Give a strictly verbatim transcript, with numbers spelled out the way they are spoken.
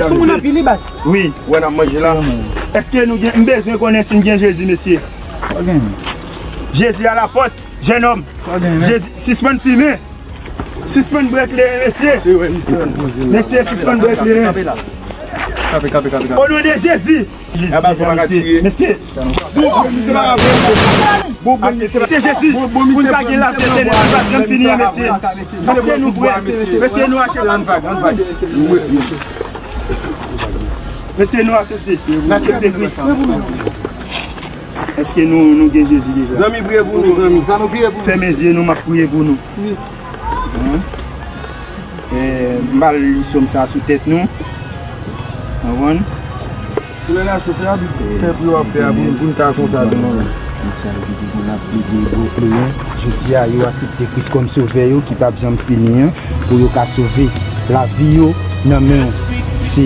Sou moun anpil, li bas. Wi. Wè n ap manje la. Èske nou gen, m bezwen konnen si n gen Jezi, mesye. Pa gen. Jezi a la pòt, jennonm. Pa gen, men. Jezi, sispann fimen. Sispann bwè kleren, mesye. Se wè, misye. Mesye, sispann bwè kleren. Kape, kape, kape, kape. O non de Jezi. Jezi, mesye. Mesye. Bon, bon, misye pa bon. Bon, bon, misye. Se Jezi. Pou n ka gen lavi etènèl ki p ap janm fini an, mesye. Mesye, nou prè. Mesye, nou aksepte. Mesye, nou aksepte. Nou aksepte Kris. Èske nou, nou gen Jezi deja? Zanmi, priye pou nou, zanmi. Zanmi, priye pou nou. Fèmen zye nou, m ap priye pou nou. Wi. Hein? Eh, m ba l li sòm sa sou tèt nou. Konprann? Sou lè la cho, fè abit. Fè pri w ap fè abit pou n ka konsa tou. Moun sa yo ki te gen lavi de bwè kleren, jodi a, yo aksepte Kris kòm sovè yo ki p ap janm fini an, pou yo ka sove lavi yo nan men w. Se